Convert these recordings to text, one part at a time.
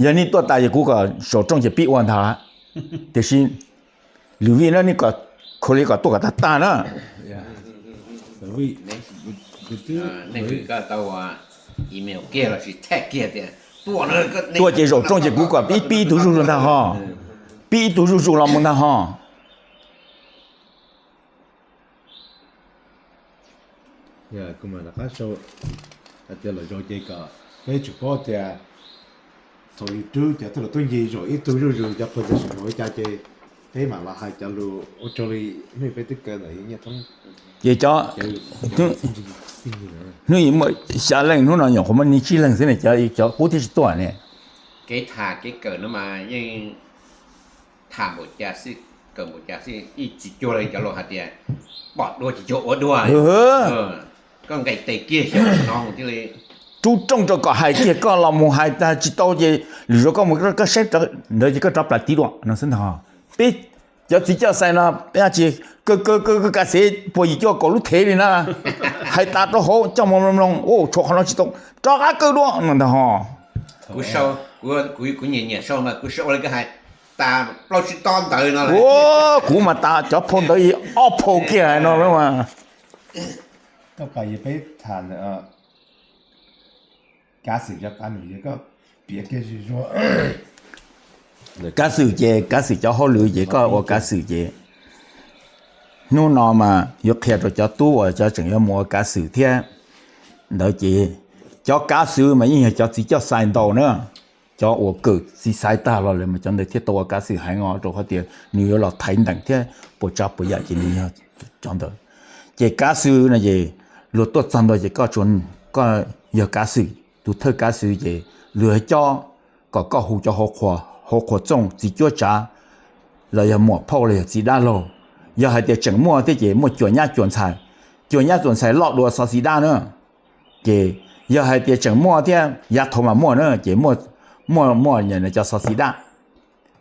Yog nej tuaj tas ces kuv kom zaum rooj ces pib ua ntag. Tiam sis lwm vij na nej kom, khaus li kom tuaj kom tag tag na. Tuaj ces zaum rooj ces kuv kom pib ib tug zuj zus ntag ho. Pib ib tug zuj zus los mus ntag ho. Kuv mam rov qab sau hais tias los zaum ces kom peb tsis paub tias thaum yus rub cov tuaj los tuaj ncig zaum ib tug zuj zus cov position zoo li cas ces peb mam los hais cov lus ua raws li hnub peb twb kaw ntawm Nyiaj Thoob. Ces cov, hnub muaj xya leej, hnub no nyuam qhuav muaj nees nkaum tsib leeg xwb ne, cov qub thiaj tsis tuaj ne. Kev tham kev kawm no mas yeej tham npaum cas xwb, kawm npaum cas xwb, ib tsis cuag li cov laus hais tias pom dua tsis cuag ua dua. Koj nqis tes kiag xyaum no thiaj li rub rooj rau kom hais kiag, koj los mus hais tsis tau ces lwm zaus koj mus koj saib ntawd ces koj rov plam tiv dua no xwb ntag. Peb cov txiv coj xais no peb tsis kaw kaw kaw kaw kav xev puas yim cuaj kaum lub thev li na. Hais tas rau hauv coj mus mloog mloog, tshuav qhov no tsis tau, rov qab kaw dua no ntag ho. Kuv nyiam nyiam sau mas kuv sau ua li koj hais, tas plaub tsib tob ntawd no. Kuv mas tas cov phau ntawd ob phau kiag no lawm mas. Koj pab yog peb tham kav xwm cov qab num, yog koj piav kiag zuj zus. Kav xwm ces kav xwm cov hauj lwm ces koj ua kav xwm ces hnub no mas yuav qhia rau cov tub uas cov tseem yuav mus ua kav xwm thiab ntawd ces cov kav xwm mas yeej yog cov txiv coj xais ntau na. Cov uas kawm txiv xaiv tag los lawm mas cov ntawd thiaj tau ua kav xwm heev os, rau qhov tias nws yuav los thaiv ntees thiab puas tsav puas yam ces nws yog cov ntawd. Ces kav xwm no ces luag tuaj txog ntawd ces koj, koj yog kav xwm, tus thawj kav xwm ces luag cob kom koj hu cov hauv qhuas txooj txiv cuab tsav los yog muam phauj los yog txiv dab laug. Yog hais tias tseem muaj thiab ces muaj cuas nyab cuas ntxhais, cuas nyab cuas ntxhais loj dua xov txiv dab na. Ces yog hais tias tseem muaj thiab, yav thaud mas muaj na, ces muaj, muaj cov xov txiv dab.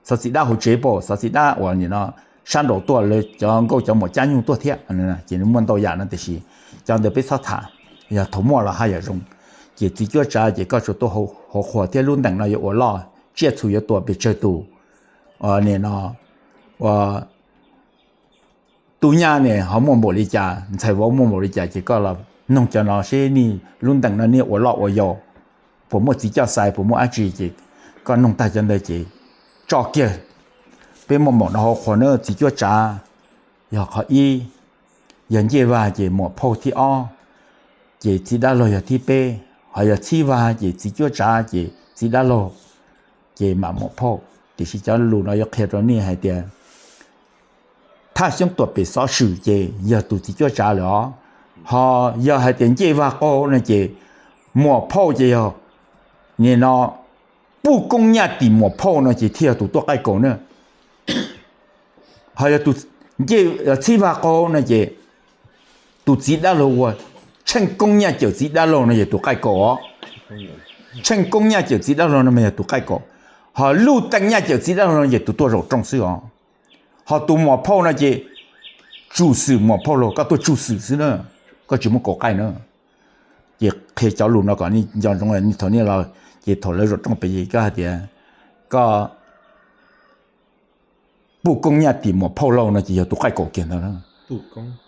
Xov txiv dab hauv tsev, pom xov txiv dab uas nim no sab nraud tuaj, lawv cov nkauj cov muam caij nyoog tuaj thiab, ces nws muaj ntau yam no tiam sis cov ntawd peb txhob tham. Yog thaum muaj los haj yam zoo. Ces txiv cuab tsav ces koj tsuas tuaj hauv qhuas thiab lub ntees no yuav ua loj, tsiaj txhu yuav tuaj pes tsawg tus, nim no ua tub nyab ne ho muaj npaum li cas, ntxhais vauv muaj npaum li cas, ces koj los noog cov no seb nej lub ntees no nej ua loj ua yau, puas muaj txiv coj xais, puas muaj dab tsi, ces koj noog tag cov ntawd ces tso kiag. Peb muaj npaum no hauv qhuas na, txiv cuab tsav yog qhov ib, yog ncej vag ces muam phauj thib ob, ces txiv dab laug yog thib peb, ho yog txhib vag ces txiv cuab tsav ces txiv dab laug, ces mam muam phauj. Tiam sis cov lus no yuav qhia rau nej hais tias Thaj Xyoob Tuam Pem Xov Swm ces yog tus txiv cuab tsav lawm os. Ho yog hais tias ncej vag qaug no ces muam phauj ces yog nim no Puj Koob Nyaj Tim muam phauj no ces thiaj yog tus tuaj qaij kaus na. Ho yog tus txhib vag qaug no ces tus txiv dab laug ua Tsheej Koob Nyaj Cawm txiv dab laug no yog tus qaij kaus os. Tsheej Koob Nyaj Cawm txiv dab laug no mas yog tus qaij kaus. Ho Luj Teej Nyaj Cawm txiv dab laug no ces tus tuaj zaum rooj xwb os. Ho tus muam phauj no ces tsum xwm muam phauj laug, koj tuaj tsum xwm xwb na, koj tsis muaj kaus qaij na. Ces qhia cov lus no kom nej nco ntsoov, thaum nej los ces thaum lawv zaum rooj pem ces koj hais tias koj Puj Koob Nyaj Tim muam phauj laug no ces yog tus qaij kaus kiag ntawd.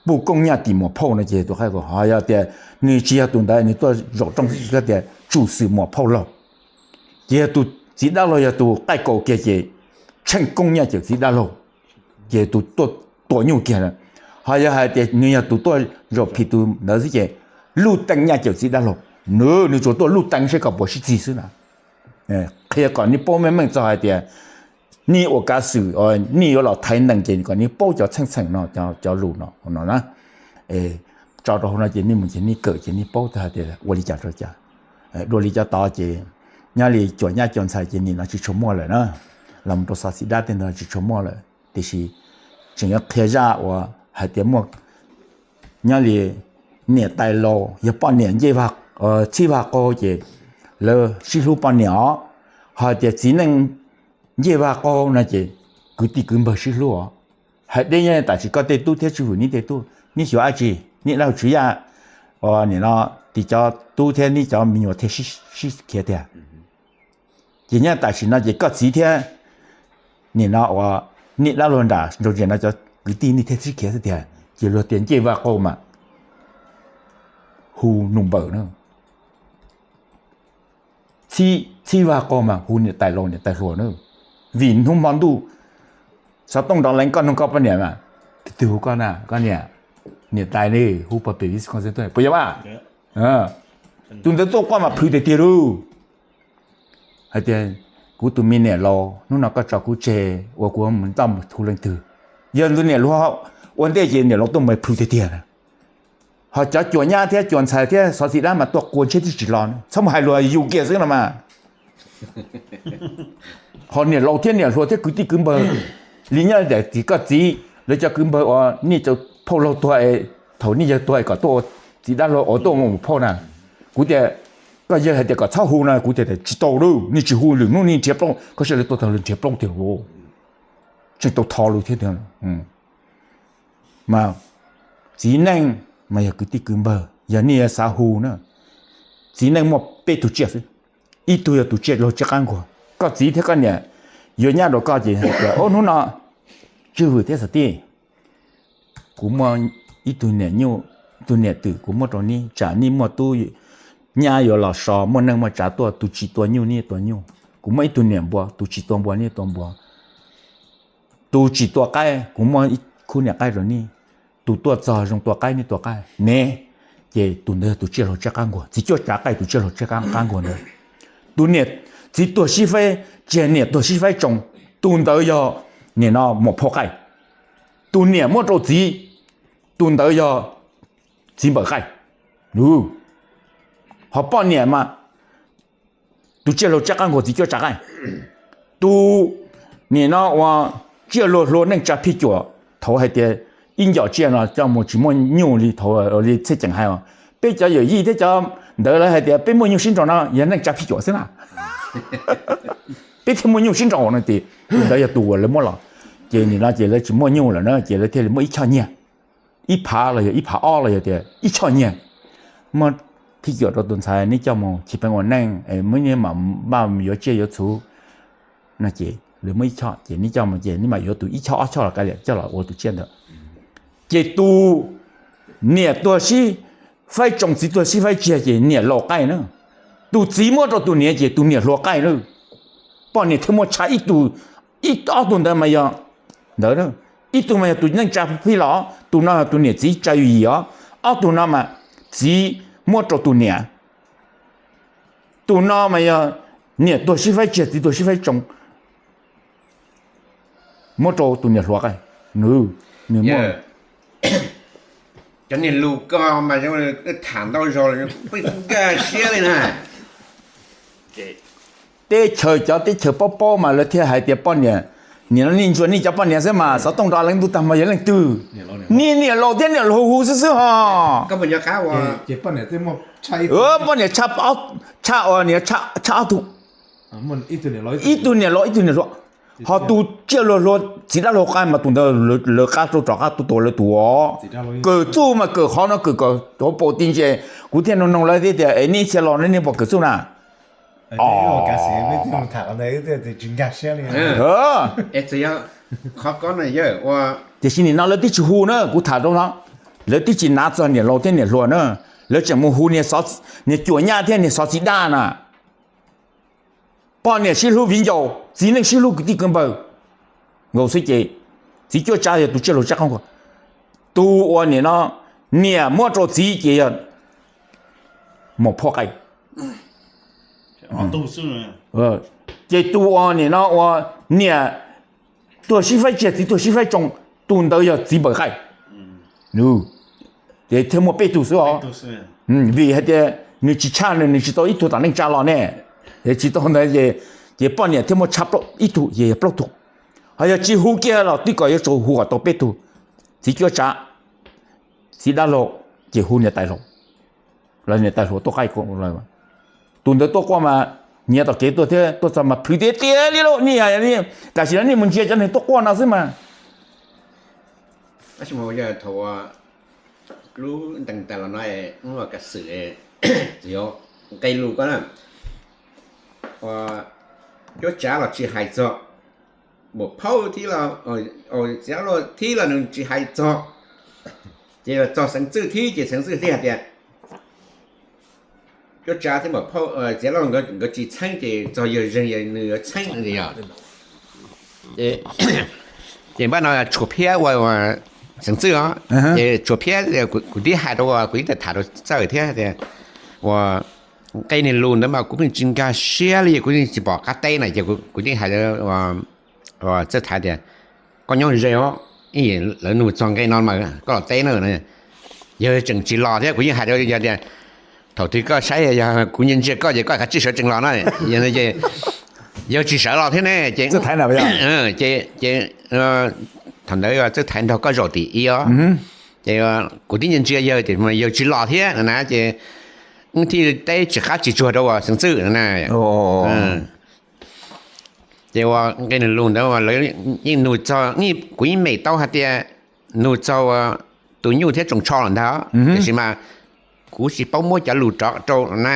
Puj Koob Nyaj Tim muam phauj no ces yog tus qaij kaus. Ho yog tias nws tsis yog tus ntawd, nws tuaj zaum rooj xwb, koj tias tsum xwm muam phauj laug, ces yog tus txiv dab laug yog tus qaij kaus kiag ces Tsheej Koob Nyaj Cawm txiv dab laug, ces tus tuaj tua nyuj kiag. Ho yog hais tias nws yog tus tuaj zaum phim tus ntawd xwb ces Luj Teej Nyaj Cawm txiv dab laug, nws, nws tsuas tuaj luj teev seb koj puas sib txig xwb na. Qhia kom nej paub meej meej txog hais tias nej ua kav xwm, nej yuav los thaiv ntees ces kom nej paub cov txheej txheem no, cov lus no no na. Tso rau hauv no ces nej mus ces nej kawm ces nej paub txog hais tias ua li cas rau cas. Dua li cov tod ces nyob li cuam nyab cuam ntxhais ces nim no tsis tshua muaj lawm na, los mus rau xov xim dab tej ntawd tsis tshua muaj lawm. Tiam sis tseem yuav qhia zaj uas hais tias muaj nyob li niam tais laus yog poj niam ncej, txhib vag qaug ces lawv sib hlub poj niam os. Ho tias txiv neej ncej vag qaug no ces kwv tij kwv npawg sib hlub os. Hais deb nyob tam sis koj tej tub thiab tswv hwm neb tej tub, neb xyuas dab tsi, neb dab tsi tswv yam, nim no tim cov tub thiab neb cov me nyuam thiaj sib khiav tiag. Ces nyob tam sim no ces koj txiv thiab nim no uas nej dab laug nram Ntsaus Ntses no cov kwv tij nej thiaj sib khiav xwb tiag. Ces luag tias ncej vaj qaug mas hu nus npawm na, txhib vaj qaug mas hu niam tais laus niam tais hluas na. Vim hnub hmo ntuj xov tooj nrov lees koj nug koj poj niam mas, tus twg hu koj na, koj niam, niam tais ne, hu pog pem vis koj xwb puas yog mas? Tus ntawd tuaj quaj mas plhws tiag tiag lauj. Hais tias kuv tus me niam laus hnub no koj tso kuv tseg uas kuv mus txaj mus hu leej twg? Yog tus niam laus ua ntej ces niam laus tuaj mas plhws tiag tiag na. Ho cov cuas nyab thiab cuas ntxhais thiab xov txiv dab mas tuaj qua ntshiab twb tsis los, txhob mus hais luag yus kiag xwb no mas. Ho niam laus thiab niam hluas thiab kwv tij kwv npawg li nyob tias txiv koj txiv, lawv cov kwv npawg uas nej cov phauj laug tuag es thaum nej yawg tuag es kom tuaj ua txiv dab laug uas tuaj mus phauj na. Kuv tias koj yawg hais tias kom txhob hu no kuv tias tsis tau lauj, nej tsis hu lwm hnub nej nrhiav plaub, koj saib lawv tuaj tag lawv nrhiav plaub tiag lauj. Tseem tau tho lus thiab tiag. Mas txiv neej mas yog kwv tij kwv npawg, yog nej yuav xav hu na, txiv neej muaj peb tug tsiaj xwb. Ib tug yog tus tsiaj laug tsiaj qab nkuag, koj txiv thiab koj niam yuav nyab rau koj ces hais tias, o, hnub no Tswv Vwm thiab Xav Tij, kuv muaj ib tug niam nyuj, ib tug niam twm kuv muab rau neb, tsam neb muaj tub nyab yuav los so, muaj neej muaj tsav tuaj, tus tsis tua nyuj neb tua nyuj. Kuv muaj ib tug niam npua, tus tsis tua npua neb tua npua. Tus tsis tua qaib, kuv muaj ib khub niam qaib rau neb. Tus tuaj txog zoo tua qaib neb tua qaib ne. Ces tus ntawd yog tus tsiaj laug tsiaj qab nkuag, txiv cuab tsav qaij tus tsiaj laug tsiaj qab nkuag ntawd. Tus niam, txiv tuag sib faib tsiaj, niam tuag sib faib tsoo, tus ntawd yog nim no muam phauj qaij. Tus niam muab rau txiv, tus ntawd yog txiv npawm qaij. Ho poj niam mas tus tsiaj laug tsiaj qab nkuag txiv cuab tsav qaij. Tus nim no ua tsiaj laug hluas neej tsa phij cuam, thaud hais tias ib ncom tsiaj no coj mus tsis muaj nyuj li thaud li txheej ceem hais os. Peb cov yawm yij thiab cov ntawd lawv hais tias peb muaj nyuj sib nraus no yog neej tsa phij cuam xwb na. Peb thiaj muaj nyuj sib nraus no ces tus ntawd yog tus uas lawv muab los. Ces nim no ces lawv tsis muaj nyuj lawm na ces lawv thiaj li muab ib choj nyiaj, ib phav los yog ib phav ob los yog tias ib choj nyiaj, muab phij cuam rau tus ntxhais neb coj mus chiv peev ua neej, muab neb mam npaj yuav tsiaj yuav txhuv no ces lawv muab ib choj ces neb coj mus ces neb mam yuav tus ib choj ob choj los kav liam coj los ua tus tsiaj ntawd. Ces tus niam tuag sib faib tsoo txiv tuag sib faib tsiaj ces niam laus qaij na. Tus txiv muab rau tus niam ces tus niam hluas qaij na. Poj niam thiaj muaj tshav ib tug, ib ob tug ntawd mas yog ntawd na. Ib tug mas yog tus neej tsa phij los, tus no yog tus niam txiv tsa yus yim os. Ob tug no mas txiv muab rau tus niam. Tus no mas yog niam tuag sib faib tsiaj txiv tuag sib faib tsoo, muab rau tus niam hluas qaij. Nws, nws muaj. Cov niag lus ko mas tham ntau zog peb nkag siab li na. Teb chaws, cov teb chaws paub paub mas lawv thiaj hais tias poj niam, nim no nej ntsuas nej cov poj niam xwb mas xov tooj nrov leej ntuj tag mas yog leej twg? Nej niam laus thiab niam laus hu xwb xwb ho. Poj niam tshaj, tshaj ob tug, ib tug niam laus ib tug niam hluas. Ho tus tsiaj laug hluas txiv dab laug qaij mas tus ntawd lawv qab rau rov qab tuaj tua lawv tus os. Kawm txuj mas kawm qhov no kawm kom paus ti ntses. Kuv thiaj nug nug lawv thiab tias es nej txhia los nej pom kawm txuj na? Tiam sis nim no lawv twb tsis hu na, kuv tham rau no, lawv twb tsis nav txog niam laus thiab niam hluas na, lawv tseem mus hu niag cuam nyab thiab niag xov txiv dab na. Poj niam sib hlub viv ncaus, txiv neej sib hlub kwv tij kwv npawg. Nkaus xwb ces txiv cuab tsav yog tus tsiaj laug tsiaj qab nkuag. Tus uas nim no niam muab rau txiv ces yog muam phauj qaij. Ces tus uas nim no ua niam tuag sib faib tsiaj txiv tuag sib faib tsoo, tus ntawd yog txiv npawm qaij. Ces thiaj muaj peb tug xwb os. Vim hais tias nws tsis tshaj, nws tsis tau ib tug tom neej tsa los ne, es tsis tau ntawd ces poj niam thiaj muaj tshaj ib tug ces yog plaub tug. Ho yog tsis hu kiag los twb kom yuav tsum hu kom tau peb tug. Txiv cuab tsav, txiv dab laug, ces hu niam tais laug, los niam tais hluas tuaj qaij. Tus ntawd tuaj quaj mas nyiav tom kev tuaj thiab tuaj txog mas plhws tiag tiag li lauj. Nej, tam sim no nej mus ntsia cov neeg tuaj quaj no xwb mas. Tab sis mas yog thaum lub ntees tas los no, ua kav xwm, txawm yuav nqe lus ko na, ua Cuab Tsav los tsis hais txog, Muam Phaub thiab los, Txiv Luj thiab los nws tsis hais txog. Ces los txog Xeev Txwj thiab ces Xeev Txwj thiaj hais tias, Cuab Tsav thiab Muam Phaub, Txiv Luj nkawd tsis txheeb ces txog yawg zeeg nws yuav txheeb no. Ces npaj no tshuav phiab ua Xeev Txwj os, ces tshuav phiab kuv tib hais rau, kuv ib tawm tham rau Txawj thiab tias, ua nqe niag lus ntawd mas kuv pheej tsis nkag siab li, kuv yeej tsis pom qab teb na ces kuv yeej hais rau Txawj Thaiv tias, koj nyob ze os, lawv nug txog nqe no mas koj los teb na. Yawg tseem tsis los thiab kuv yeej hais rau yawg tias, thaum twg koj saib yog kuv ntsia ntsia koj ces koj kav tsij sawv tsees los na. Yog tsis sawv los thiab ne ces, ces thaum ntawd Txawj Thaiv nrog koj zaum tim ib os, ces kuv tib ntsia ntsia yawg tias yawg tsis los thiab na ces wb thiaj teb tsis qab tsis tsuag rau Xeev Txwj na. Ces ua nqe nws lus ntawd lawv yeej nug txog, kuv yeej mem tau hais tias nug txog tus nyuj thiab tsoos tsho lawm ntag, tiam sis mas kuv tsis paub muab cov lus rov rau na.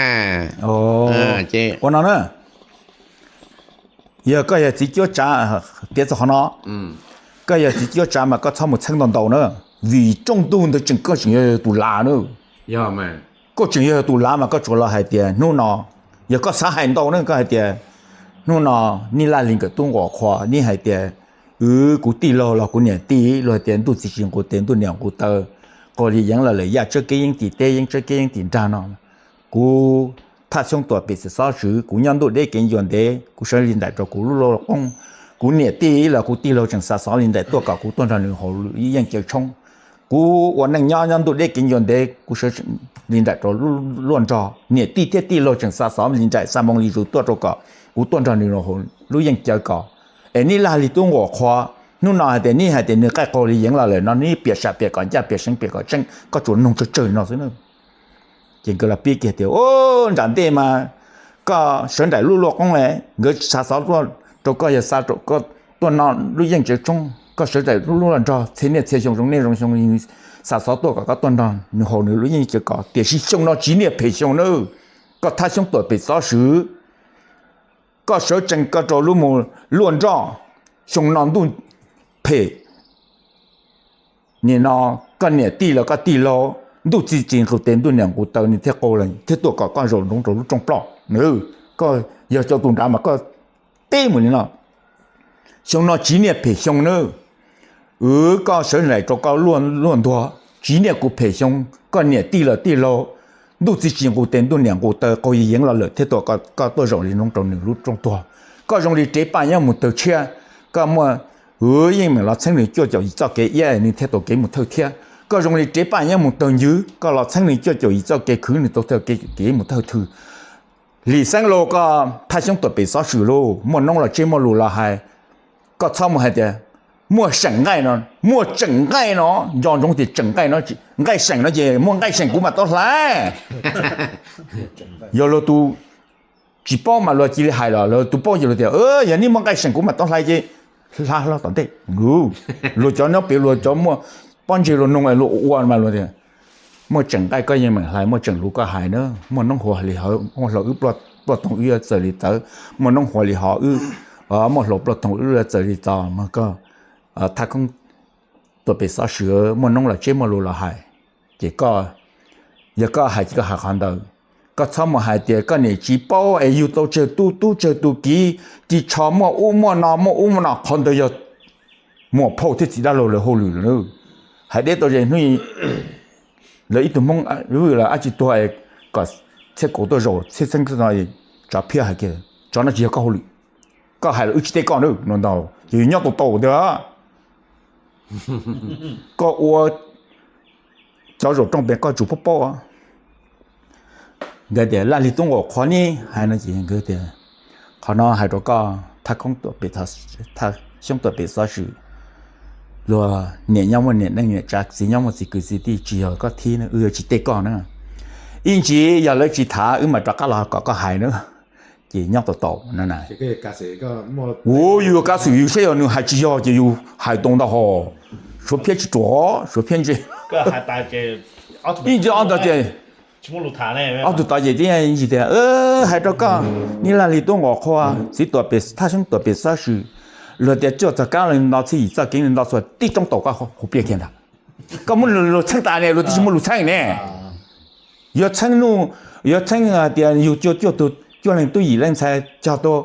Ces ua no na, yog koj yog txiv Cuab Tsav, piav txog qhov no, koj yog txiv Cuab Tsav mas koj txhob mus txheeb ntau ntau na, vim rooj ntug ntawd tseem koj tseem yog tus lav na. Koj tseem yog tus lav mas koj tsuas los hais tias hnub no, yog koj xav hais ntau na koj hais tias hnub no neb laj li nkawm tub nquam qhua, neb hais tias wb kuv tij laug los kuv niam tij luag hais tias ntuj txiv tsis nqus tes ntuj niam nqus taw, qaug li yeev los lawm yaj tsawb kev yeeb tim teb yeeb tsawb kev yeeb tim nrag no. Kuv Thaj Xyoob Tuam Pem Xeem Xob Swm, kuv nyob ntuj deb kev ncua ntev, kuv sawv li nraim rau kuv lub lauj qoob. Kuv niam tij los kuv tij laug tseem xa xov li nraim tuaj kom kuv tuaj nrog nws haus ib yeej caw tshoob. Kuv ua neej nyob nyob ntuj deb kev ncua ntev, kuv sawv li nraim rau luaj nrog, niam tij thiab tij laug tseem xa xov li nraim xa moo li zus tuaj rau kom kuv tuaj nrog nws haus lub yeej caw kom. Es neb laj li tub nquam qhua, hnub no hais tias neb hais tias nws qaij qaug li yeev los lawm no neb piam sam piam kom ncaj piam seev piam kom tseeb, koj tsuas noog tsawg tsawg no xwb na. Ces nkawd los pib kiag tias, nram ntej mas koj sawv nraim lub lauj qoob, nkawd xa xov tuaj rau koj, yog xa rau koj tuaj no lub yeej caw tshoob, koj sawv nraim lub lauj nrog txhia niaj txhia xyoo zoo niaj zoo xyoo xa xov tuaj kom koj tuaj nrog nws haus nws lub yeej caw kom, tiam sis xyoo no tsiv niaj phem xyoo nawb. Koj Thaj Xyoob Tuam Pem Xob Swm, koj sawv tsees koj rau lub mus luaj nrog, xyoo no ntuj phem, nim no koj niam tij los koj tij laug, ntuj txiv tsis nqus tes ntuj niam nqus taw nws thiaj qaug lawm thiaj tuaj kom koj zaum nroov rau lub rooj ploj na. Koj yog cov tus nrad mas koj teb mus li no, xyoo no tsiv niaj phem xyoo nawb. Wb koj sawv nraim rau koj luaj ntuag, tsiv niaj kuv phem xyoo, koj niam tij los tij laug, ntuj txiv tsis nqus tes ntuj niam nqus taw qaug yeev los lawm thiaj tuaj kom koj tuaj zaum li nroov rau nws lub rooj tuag. Koj zoo li rev paj nyob mus tawg tshiab, koj muaj, wb yeej meem los txheeb nws cuaj caum yim txoj kev iab nws thiaj tau kev mus thawj thiab. Koj zoo li rev paj nyob mus tawg ncwg, koj los txheeb nws cuaj caum yim txoj kev khwv nws tau thawj kev mus thawj thwg. Lis Xeeb Lauj, koj Thaj Xyoob Tuam Pem Xob Swm lauj, muaj noob los tseb muaj lus los hais, koj txhob mus hais tias muaj seem nqaij no, muaj tseem nqaij no, nco ntsoov tias tseem nqaij no, nqaij seem no ces muaj nqaij seem kuv mam tau hlais. Yog luag tus tsis paub mas luag cia li hais los luag tus paub ces luag tias, yog neb muaj nqaij seem kuv mam tau hlais ces hla hlo tom ntej. Luag cov nyob pem luag cov muaj pob ntseg luag noog luag ua mas luag tias muaj tseem nqaij koj yeej meem hlais, muaj tseem lus koj hais na, muaj noob huas li hov muaj hlau wb ploj toog wb yuav txawm li txawv, muaj noob huas li hov wb muaj hlau ploj toog wb yuav txawm li txaus mas koj Thaj Xyoob Tuam Pem Xob Swm, muaj noob los tseb muaj lus los hais. Ces koj, yog koj hais ces koj hais qhov ntawd. Koj txhob mus hais tias koj niam tsis paub es yug tau tsawg tub tub tsawg tus kiv, ris tsho muaj ub muaj no muaj ub muaj no, qhov ntawd yog muam phauj thiab txiv dab laug lawv hauj lwm lawm. Hais deb tau ze hnub lawv ib tug Hmoob vwj los dab tsi tuag es kom txhiab kaum tuaj zaum txhiab txheeb no, tso phiab hais kiag, tso no tsis yog koj hauj lwm. Koj hais los wb tsis teb koj na no ntag, ces yus nyob tau tau tiag. Koj ua cov zaum rooj pem koj tsum paub paub. Nkawd tias laj lig tub nquam qhuav neb hais no ces nkawd tias qhov no hais rau koj Thaj Xyoob Tuam Pem Xov Swm, luag niam nyob muaj niam neej niam tsav, txiv nyob muaj txiv kwv txiv tij, tsis yog koj thib ne, wb yuav tsis teb koj na. Ib ntsis yog lawv tsis tham wb mam rov qab los kom koj hais na. Ces nyob tau tau no na. Ua yus yuav kav xwm yus saib yog nws hais tsis yog ces yus hais tau ntau hos. Suav phiab tsis ruam, suav phiab ntse. Ib ntsis ob ntag ces Ob tug tod ces tib ntsis tias, hais rau koj, Nib Laj Lig tub nquas qhua, txiv tuam pem, thaj xyoob tuam pem xov swm, luag tias cuaj txog kab li nto, txhiab yim txoj kev li nto txhua tib roob taus koj hu pliaj kiag ntag. Koj muab luag txheeb tas ne, luag twb tsis muaj lus txheeb ne. Yuav txheeb nuj, yuav txheeb hais tias yug cuaj cuaj tug, cuaj leeg tub yim leej ntxhais cog tau,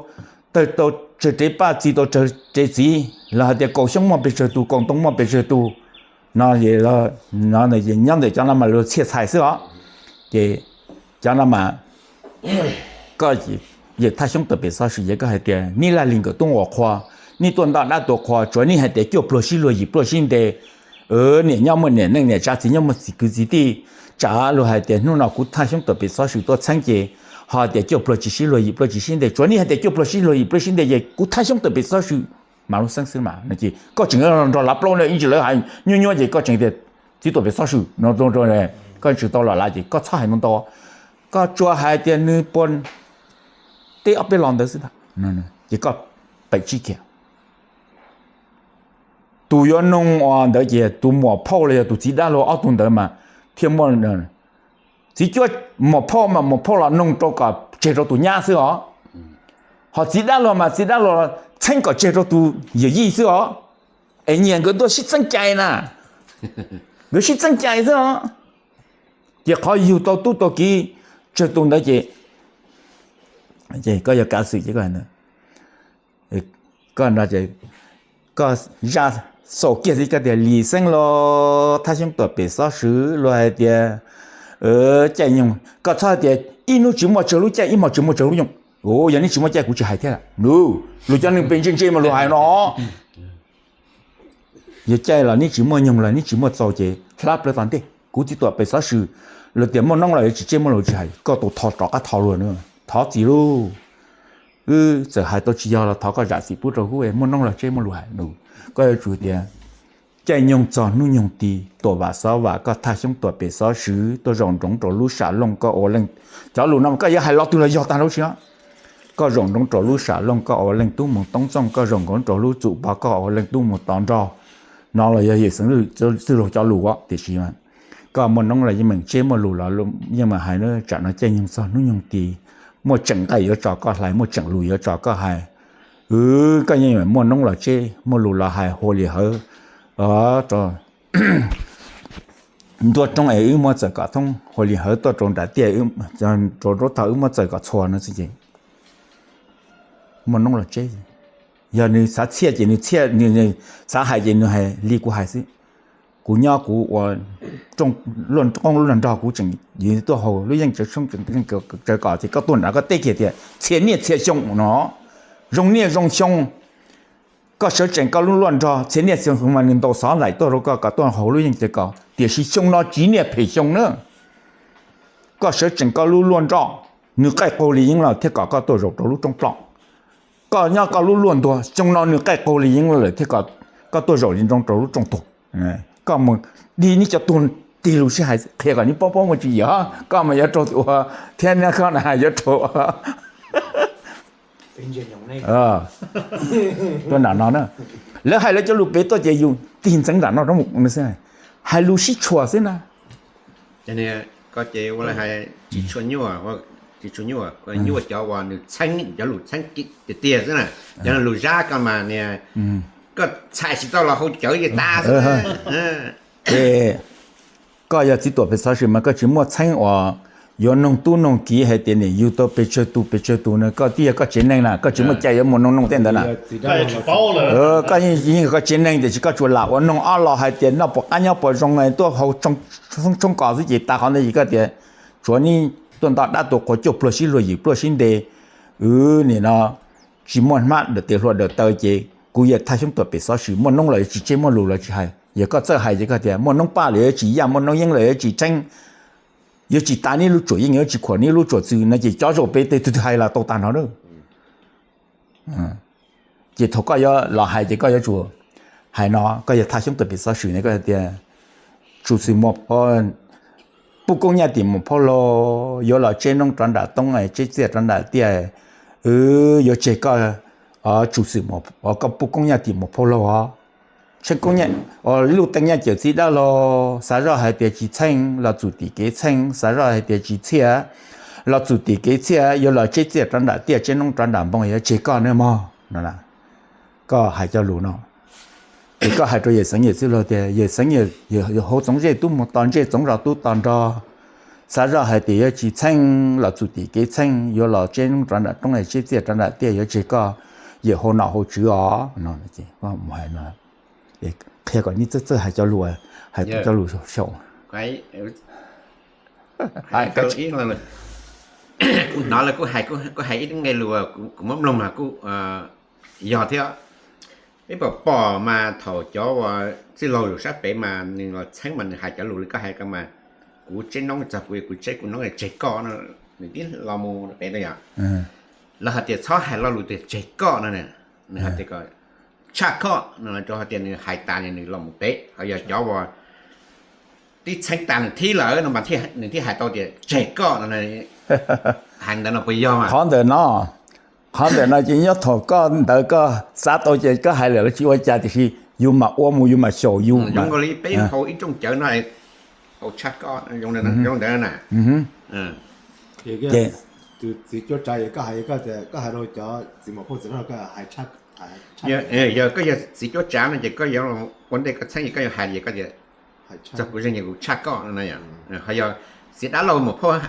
tawg tau tsawg rev paj, txi tau tsawg rev txiv, los hais tias kaum xyoob muaj pes tsawg tus, kaum ntoo muaj pes tsawg tus, no, nyob ntawm cov no mas luag txhiaj txhais xwb os. Ces cov no mas koj, yawm thaj xyoob tuam pem xov swm ces koj hais tias Nib Laj Lig nkawd tub nquas qhua, neb tuaj nto dab tuaj qhua, tsuav neb hais tias cuaj pluag sib luag yim pluag sib nte, niam nyob muaj niam neej, niam tsav txiv nyob muaj txiv kwv txiv tij, tsam luag hais tias hnub no kuv thaj xyoob tuam pem xov swm tuaj txheeb ces ho tias cuaj pluag tsis sib luag yim pluag tsis sib nte, tsuav neb hais tias cuaj pluag sib luag yim pluag sib nte ces kuv thaj xyoob tuam pem xov swm mas lub xeeb xwb mas no ces koj tseem nrog lav plaub no ib ntsis lawv hais nyuaj nyuaj ces koj tseem tias txiv tuam pem xov swm no, koj tseem tau los lav ces koj txhob hais ntau ntau, koj tsuas hais tias nws puas teb ob peb los ntawd xwb ntag, ces koj pem tsib kiag. Tus yuav noog ua ntawd ces tus muam phauj los yog tus txiv dab laug ob tug ntawd mas thiaj muaj. Txiv cuab muam phauj mas muam phauj los noog rau kom tseg rau tus nyab xwb os. Ho txiv dab laug mas txiv dab laug txheeb kom tseg rau tus yawm yij xwb os. Es nyias nkawd tuaj sib txeeb cai na, nkawd sib txeeb cai xwb os. Ces qhov yug tau tub tau kiv tsawg tus ntawd ces, ces koj yuav kav xwm ces koj, koj no ces koj zaj xaus kiag xwb koj tias Lis Xeeb los thaj xyoob tuam pem xov swm luag hais tias caij nyoog, koj txhob hais tias ib hnub tsis muaj tsawg lub caij, ib hmo tsis muaj tsawg lub nyoog. Yog neb tsis muaj caij kuv tsis hais thiab. Luag cov neeg pem ntse ntse mas luag hais no. Yog caij los neb tsis muaj nyoog los neb tsis muaj txaus ces hlab plawv tom ntej, kuv txiv tuam pem xov swm, luag tias muaj noob los yuav tsis tseb muaj lus tsis hais, koj tus tho rov qab tho luag na. Thov txim lauj. Wb txawm hais tau tsis yog los thov koj zam txim pub rau kuv, muaj noob los tseb muaj lus hais. Koj yuav tsum tias caij nyoog txog hnub nyoog ti, tuam vam xov vam koj thaj xyoob tuam pem xov swm, tuaj zaum nroov rau lub sam looj koj ua leej. Cov lus no koj yuav hais lo twg los yog tag lub siab. Koj zaum nroov rau lub sam looj koj ua leej tub mus toob txooj, koj zaum nroov rau lub txum pog koj ua leej tub mus tod nrog. No los yog yawm Xeeb Txwj Laug cov lus, tiam sis koj muaj noob los yeej meem tseb muaj lus los yeej meem hais na, tsam no caij nyoog txog hnub nyoog ti, muaj tseem nqaij yuav tso koj hlais, muaj tseem lus yuav tso koj hais. Koj yeej muaj noob los tseb muaj lus los hais hua li hawv rau nruab roob es wb muab txawm kom thoob, hua li hawv tuaj rau nram tiaj, rau nruab tog wb muab txawm kom txhua no xwb ces muaj noob los tseb. Yog nws xav txhiaj ces nws txhiaj, nws xav hais ces nws hais li kuv hais xwb. Kuv nyob kuv ua qoob luaj nrog kuv tseem yuav tuaj haus lub yeej tsawv kom ces koj tuaj nrad koj teb kiag tias txhia niaj txhia xyoo no, zoo niaj zoo xyoo. Koj sawv tsees koj lub luaj nrog txhia niaj txhia xyoo mas nws ntaus xov nplaim tuaj rau koj kom tuaj haus lub yeej ces kom, tiam sis xyoo no tsis niaj phem xyoo na. Koj sawv tsees koj lub luaj nrog, nws qaij qaug li yeeb lawm thiaj kom koj tuaj zaum rau lub rooj ploj. Koj nyob koj lub luaj ntuag, xyoo no nws qaij qaug li yeeb lawm thiaj kom koj tuaj zaum li nroo rau lub rooj tuag. Koj mus dig neb cov tuag tig lus sib hais qhia kom neb paub paub muaj tswv yim, koj mas yuav raug ua thiab neb koj na yuav raug tuaj nram no na. Lawv hais lawv cov lus pem tuaj ces yus tig ntxeev nram no rau mus xwb, hais lus sib tshuam xwb na. Koj ces ua li hais tsis tshua nyuaj, tsis tshua nyuaj, nyuaj cov uas nws txheeb cov lus txheeb tiag tiag xwb na. Cov lus zab koj mas niag, koj txhais tsis tau los hau cawv ces tas xwb. Ces koj yog txiv tuam pem xov swm mas koj tsis muaj txheeb uas yuav noog tub noog kiv hais tias nim yug tau pes tsawg tus pes tsawg tus na, koj twb yog koj tsev neeg na, koj tsis muaj cai yuav mus noog noog tej ntawd na. Koj yeej yog koj tsev neeg tiam sis koj tsuas lam ua noog ob los hais tias noj puas qab nyob puas zoo tuaj haus tshoob kos xwb ces tas qhov ntawd ces koj tias tsuav neb tuaj nto dab tuaj qhua cuaj pluag sib luag yim pluag sib nte, wb nim no tsis muaj hmab daws tes hlua daws taw ces kuv yawm thaj xyoob tuam pem xov swm muaj noob los yuav tsis tseb muaj lus los tsis hais. Yog koj txawj hais ces koj tias muaj noob paj los yuav tsis yaj, muaj noob yeeb los yuav tsis txheeb, yuav tsis tas neb lub tsuam yeej, yuav tsis khuam neb lub tsuam txwv no ces cov zaum pem tej twg twg hais los tau tag nrho na. Ces thaum koj yuav los hais ces koj yuav tsum hais no, koj yog thaj xyoob tuam pem xov swm ne koj tias tsum xwm muas, puj koob nyaj tim muas phauj laug, yuav los tseb noob rov nram toob, tseb txiaj rov nram tiaj, wb yuav tseg koj, tsum xwm, koj puj koob nyaj tim muas phauj laug os. tsheej koob nyaj, luj teej nyaj cawm txiv dab laug, xav zoj hais tias tsis txheej los txum tim kev txheej, xav zoj hais tias tsis txhiaj los txum tim kev txhiaj, yuav los tseb txiaj rov nram tiaj, tseb noob rov nram npoo yuav tseg koj nawb mog no. Koj hais cov lus no, ces koj hais rau yawm Xeev Yawm Txwj Laug tias, yawm Xeev, hauv Txoov Zej tub muag to ntsej, Txoov Zos tub to nrog, xav zoj hais tias yuav tsis txheej los txum tim kev txheej, yuav los tseb noob rov nram roob, tseb txiaj rov nram tiaj yuav tseg koj, yawm hauv nom hauv tswv os no. Mus hais no, qhia kom neb txawj txawj hais cov lus, hais cov lus xyaum. Kuv hnov lawm, kuv hais ib nqe lus kuv muab mloog mas kuj yog thiab. Peb pom pom mas thaum cov uas txwj laug yus sab pem mas nws los txheeb mas nws hais cov lus li koj hais ko mas, kuv tseb noob txog kuv, kuv tseb kuv noob tseg koj no, nws tib los mus pem no yom. Lawv hais tias txhob hais lo lus tias tseg koj no, nws hais tias kom tshaj koj no, rau hais tias nws hais tas nws los mus pem, ho yog cov uas tib txheeb tas nws thib lawm no mas nws thiaj hais tau tias tseg koj no. Hais ntawd no puas yog? Qhov ntawm no, qhov ntawm no ces nyob thaum koj ntawd koj xav tau ces koj hais lawm los tsis ua cas, tiam sis yus mam ua mus yus mam xyaum yus. Zoo nkaus li peb hauv ib rooj cawv no, hauv tshaj koj, zoo ntawd na. Ces tus txiv cuab tsav, koj hais, koj hais rau cov txiv muam phauj txiv dab laug, yog koj yog txiv cuab tsav no ces koj yuav ua ntej koj txheeb, koj yuav hais tias koj tias txog kuv zeeg ces kuv tshaj koj no. Ho yog txiv dab laug muam phauj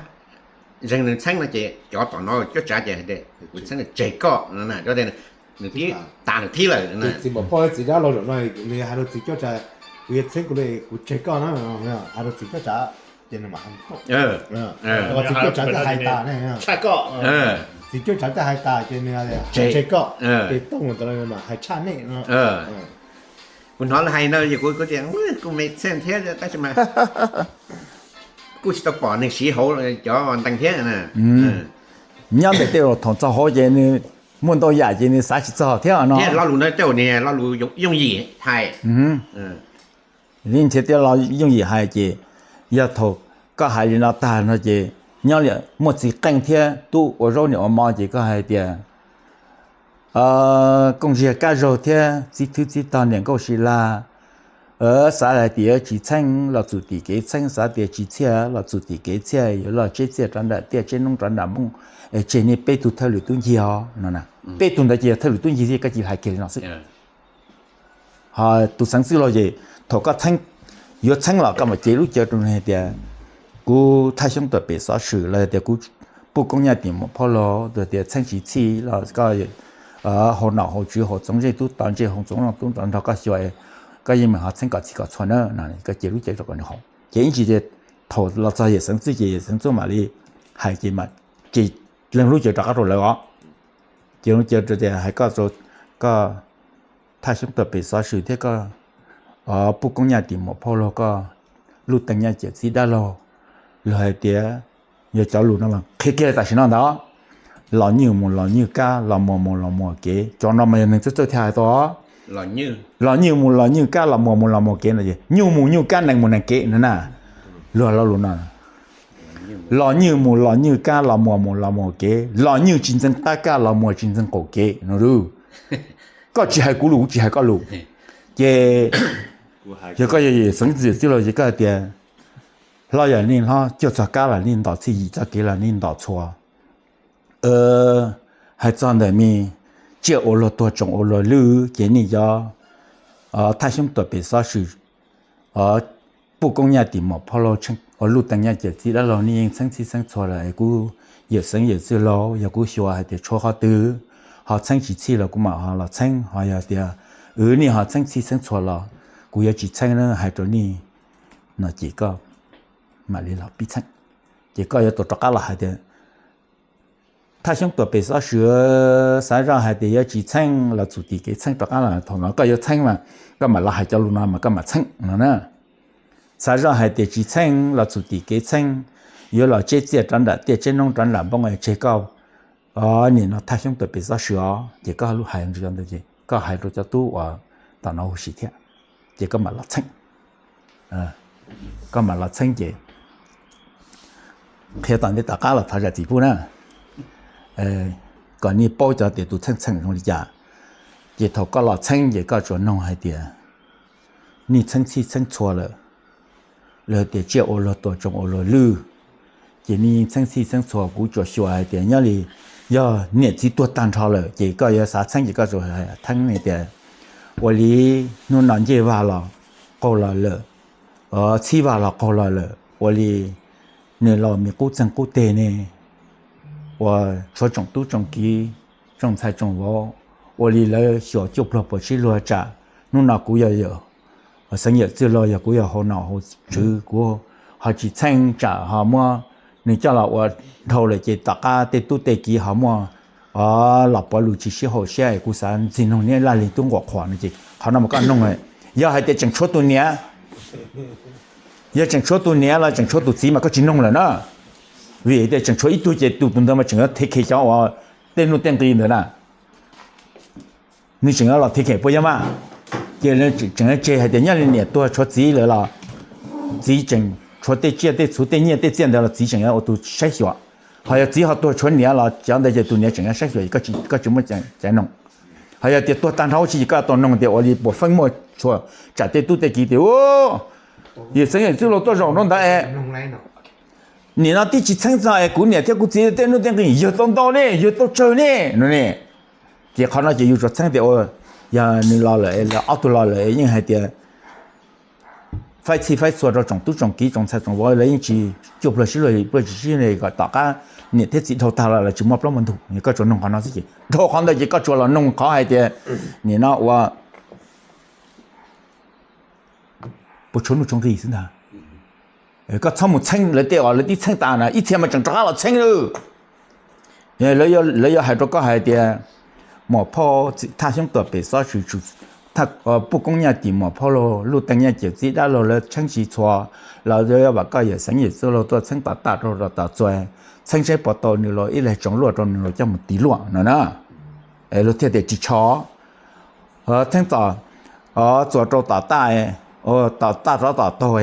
zeeg nws txheeb no ces cov tom no cuab tsav ces hais tias kuv txheeb tseg koj no, nws tib tas nws thib lawm. Txiv muam phauj txiv dab laug zaum no nws hais rau txiv cuab tsav, kuv yuav txheeb kuv li kuv tseg koj na, hais rau txiv cuab tsav ces nws mam hais. Txiv cuab tsav twb hais tas ne, txiv cuab tsav twb hais tas ces nws tseg koj, ces tau mus ntawd los mas hais tshaj nej no. Kuv hnov lawv hais no ces kuv tias kuv me txheej thiab tab sis mas kuj tsis tau pom neeg siv hauv cov ntees thiab. Nyob ntawm tej zaum thaum txog hauv ces nws muaj ntau yam ces nws xav tsis txog thiab no. Lo lus no tej zaum niag lo lus yooj yim hais. Li nrhiav tias lo yooj yim hais ces yog thaum koj hais li no tag no ces nyob li muaj txiv qeej thiab tub ua zaub niam ua mov ces koj hais tias kooj ziag kab zaug thiab txib thwb txib tog niam nkauj si la, xav hais tias tsis txheej los txum tim kev txheej, xav tias tsis txhiaj los txum tim kev txhiaj, yuav los tseb txiaj rov nram tiaj, tseb noob rov nram npoo, tseg nej peb tug thawj lwm tub ncig os no. Peb tug ntawd ces yog thawj lwm tub ncig thiab, koj cia li hais kiag li no xwb. Ho tus xeev txwj laug ces thaum koj txheeb, yuav txheeb los koj mam cev lub cawv rau nws hais tias kuv thaj xyoob tuam pem xov swm los tias kuv puj koob nyaj tim muam phauj laug tias txheeb tsis txhij los koj hauv nom hauv tswv hauv txoov zej tub to ntsej hauv txoov zos tub nrog koj xyuas, koj yeej meem ho txheeb kom txhij kom txhua na no, koj cev lub cawv rau kom nws haum. Ces ib ntsis thaum los txog yawm xeev txwj ces yawm xeev txwj mam li hais ces mam ces leej lub cawv rov qab rau lawv os. Ces lub cawv rau tias hais koj, koj thaj xyoob tuam pem xov swm thiab koj puj koob nyaj tim muam phauj laug, koj luj teem nyaj cawm txiv dab laug, luag hais tias yog cov lus no mas qhia kiag li tam sim no ntag. Los nywj mus los nywj kab, los muas mus los muas kev, cov no mas yog neeg txawj txawj thiaj hais tau. Los nywj mus los nywj kab, los muas mus los muas kev no ces nyuj mus nyuj kab, nees mus nees kev no na. Luag lo lus no, los nywj mus los nywj kab, los muas mus los muas kev, los nywj tsis ntxeev qab kaj, los muas tsis ntxeev qaum kev no. Koj tsis hais kuv lus kuv tsis hais koj lus. Ces yog koj yog xeev txwj laug ces koj hais tias hlob yog nej hlob cuag txog kab los nej ntom txhij, yim txoj kev los nej ntom txhua. Hais txog ntawm me tsiaj ua luag tuag tsoom ua luag lwj ces nej cov thaj xyoob tuam pem xov swm, puj koob nyaj tim muam phauj laug, luj teem nyaj cawm txiv dab laug nej yeej txheeb txhij txheeb txhua lawm. Kuv yawm xeev yawm txwj laug yog kuv xyuas hais tias tshuav qhov twg ho txheeb tsis txhij los kuv mam ho los txheeb, ho yog tias wb nej ho txheeb txhij txheeb txhua los kuv yuav tsis txheeb na, hais rau nej no ces koj mam li los pib txheeb. Ces koj yuav tau rov qab los hais tias thaj xyoob tuam pem xov swm, xav zoj hais tias yuav tsis txheeb los txum tim kev txheeb rov qab los. Thaum no koj yuav txheeb mas koj mam los hais cov lus no mas koj mam txheeb no na. Xav zoj hais tias tsis txheeb los txum tim kev txheeb, yuav los tseb txiaj rov nram tiaj, tseb noob rov nram npoo es tseg koj nim no thaj xyoob tuam pem xov swm os. Ces koj lub hais ntawd ces koj hais rau cov tub uas tom no huv si thiab, ces koj mam los txheeb. Koj mam los txheeb ces qhia tom ntej tom qab los thov zam txim pub na, kom nej paub cov tias tus txheej txheem zoo li cas. Ces thaum koj los txheeb ces koj tsuas noog hais tias nej txheeb txhij txheeb txhua lawm, los tias tsiaj ua luag tuag tsoom ua luag lwj, ces nej yeej txheeb txhij txheeb txhua. Kuv tsuas xyuas hais tias nyob li yog niam txiv tuag tag nrho lawm ces koj yuav xav txheeb ces koj tsuas txheeb tias ua li hnub no ncej vag los qaug los lawm, txhib vag los qaug los lawm, ua li nws los me qub txeeg qub teg ne, ua tshuav tsoom tub tsoom kiv, tsoom ntxhais tsoom vauv, ua li lawv xyuas cuaj pluag puas tsib luag tsam hnub no kuv yog xeev yawm txwj laug, yog kuv yog hauv nom hauv tswv, kuv ho tsis txheeb tsam ho muab nws coj los ua dhau lawm ces tom qab tej tub tej kiv ho muaj los pov lus tsis sib haum siab es kuv xav ntxig noog niam laj lig tub nquam qhuas no ces qhov no mas koj noog, yog hais tias tseem tshuav tus niam, yog tseem tshuav tus niam los tseem tshuav tus txiv mas koj tsis noog lawm na. Vim tias tseem tshuav ib tug ces tus tus ntawd mas tseem yuav thev khem cov uas tej nuj tej nqi ntawd na, nws tseem yuav los thev khem puas yog mas. Ces tseem yuav tseg hais tias nyob li niam tuag tshuav txiv lawm los txiv tseem tshuav tej tsiaj tej txhuv tej nyiaj tej txiaj ntawd los txiv tseem yuav ua tus saib xyuas. Ho yog txiv ho tuag tshuav niam los cov ntawd ces tus niam tseem yuav saib xyuas, koj tsis muaj caiv noog. Ho yog tias tuag tag nrho tsis ces koj tau noog tias ua li puas feeb muaj txhua tsam tej tub tej kiv tias yawm xeev yawm txwj laug tuaj zaum rau ntawd es nim no tib tsis txheeb txog es kuv niam thiab kuv txiv tej nuj tej nqi yawg tau ntau ne, yawg tau tsawg ne no ne. Ces qhov no ces yus tsuas txheeb tias yog nws los lawm, ob tug los lawm yeej hais tias faib txhij faib txhua rau tsoom tub tsoom kiv tsoom ntxhais tsoom vauv lawv yeej tsis cuaj pluag sib luag pluag tsis sib kom tom qab niam thiab txiv dhau tag los lawv tsis muaj plaub muaj ntug. Koj tsuas noog qhov no xwb ces dhau qhov ntawd ces koj tsuas los noog qhov hais tias nim no ua puas tshuav nuj tshuav nqi xwb ntag. Koj txhob mus txheeb lawv tej os, lawv twb txheeb tas na, ib txhia mas tseem rov qab los txheeb lawm. Lawv yuav hais rau koj hais tias muam phauj thaj xyoob tuam pem xob swm, puj koob nyaj tim muam phauj laug, luj teej nyaj cawm txib dab laug lawv txheeb tsis txhua, los yuav vam koj yawm xeev yawm txwj laug tuaj txheeb tom taj rau tom txuas, txheeb saib puas tau nws los ib leeg tsoom luaj rau nws los coj mus tiv luaj no na. Luag thiaj tias tsis tshua txheeb tom txuas rau tom taj, tom taj rov tom taug,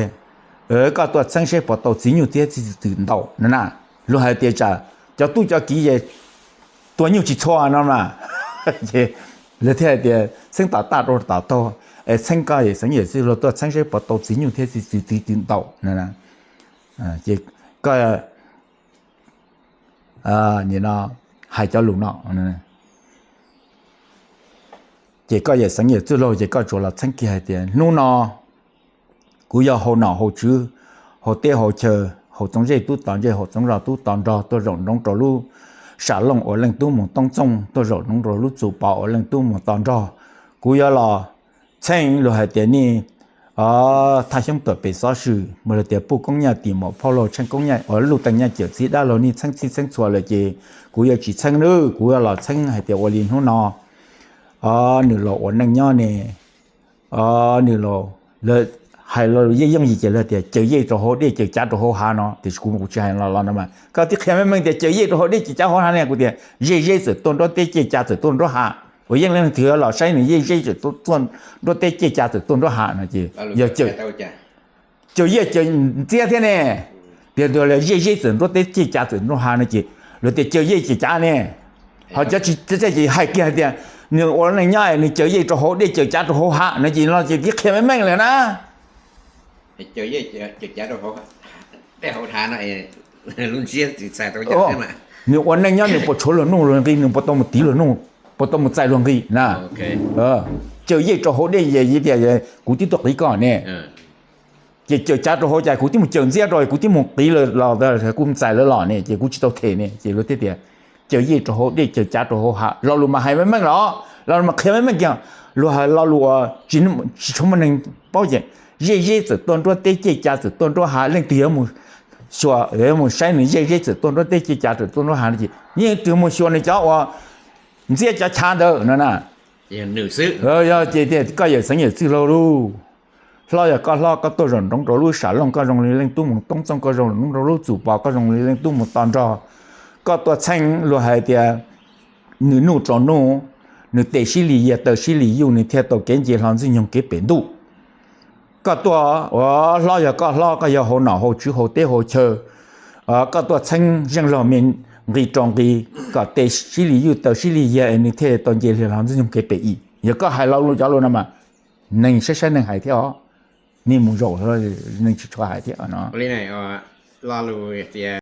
koj tuaj txheeb saib puas tau txiv nyuj txiab txiv twm ntaus no na. Luag hais tias tsam cov tub cov kiv es tua nyuj tsis txhua no mas. Luag thiaj hais tias txheeb tom taj rau tom taug, es txheeb koj yawm xeev yawm txwj laug tuaj txheeb saib puas tau txiv nyuj thiab txiv twm ntaus no. Ces koj nim no hais cov lus no, ces koj yawm xeev yawm txwj laug ces koj tsuas los txheeb kiag hais tias hnub no kuv yog hauv nom hauv tswv, hauv teb hauv chaw, hauv txoov zej tub tom ntsej, hauv txoov zos tub tom nrog, tuaj zaum nroov rau lub sam looj uas leej tub mus toob txooj, tuaj zaum nroov rau lub txus pov uas leej tub mus tos nrog. Kuv yuav los txheeb luag hais tias nej thaj xyoob tuam pem xob swm, mus los tias puj koob nyaj tim muam phauj laug, tsheej koob nyaj uas luj teej nyaj cawm txib dab laug nej txheeb txhij txheeb txhua lawm ces kuv yuav tsis txheeb nawb. Kuv yuav los txheeb hais tias ua li hnub no nws los ua neej nyob ne, nws los, lawv hais los yeej yooj yim ces lawv tias caws yej rau hauv dej caws cav rau hauv hav no, tiam sis kuv kuv tsis hais los los no mas koj twb qhia meej meej tias caws yej rau hauv dej caws cav hauv hav ne, kuv tias zej zeb txawm tuaj nruab teb, caws cav txawm tuaj nrab hav, uas yeej leej twg los saib nws zej zeb txawm tuaj nruab teb, caws cav txawm tuaj nrab hav no ces yog caws yej caws ntxiab thiab ne. Tias zej zeb txawm nruab teb, caws cav txawm nrab hav no ces luag tias caws yej caws cav ne. Ho cov tsis txawj ces hais kiag hais tias nws ua neej nyob nws caws yej rau hauv dej caws cav rau hauv hav no ces no ces twb qhia meej meej lawm na. Nws ua neej nyob nws puas tshuav luag nuj luag nqi, nws puas tau mus tiv luag nuj, puas tau mus txais luag nqi na. Caws yej rau hauv dej, tias kuv twb tuaj qiv koj ne. Ces caws cav rau hauv, cas kuv twb mus caws ntxiab rau, kuv twb mus qiv los, kuv mus txais lawv los ne, ces kuv tsis tau them ne. Ces luag thiaj tias caws yej rau hauv dej caws cav rau hauv hav, lo lus mas hais meej meej los, lo lus mas qhia meej meej kiag. Luag hais lo lus uas tsis tshua muaj neeg paub ces zej zeb txawm tuaj nruab teb, caws cav txawm tuaj nruab hav, leej twg yuav mus xyuas, yuav mus saib nws zej zeb txawm tuaj nruab teb, caws cav txawm tuaj nruab hav no ces yeej twg mus xyuas nws cov uas ntxiab cov chav ntawd no na. Yog ces tias koj yawm xeev yawm txwj laug lauj, hlob yog koj hlob, koj tuaj zaum nroov rau lub sam looj, koj zoo li leej tub mus toob txooj, koj zoo nroov rau lub txus pov, koj zoo li leej tub mus tos nrog. Koj tuaj txheeb luag hais tias nws nuj tsaus nuj, nws tes sib li yiag taw sib li yuj, nws thiaj tau kev nce hlo ntxwg nyoog kev pem ntuj. Koj tuaj ua hlob yog koj hlob, koj yog hauv nom hauv tswv hauv teb hauv chaw, koj tuaj txheeb zeej laug me nqi rau nqi kom tes sib li yuj taw sib li yiag es nws thiaj tau nce hlo ntxwg nyoog kev pem ib. Yog koj hais lo lus cov lus no mas neeg saib saib neeg hais thiab os. Nej mus zaum neeg tsis tshua hais thiab no. Lo lus tias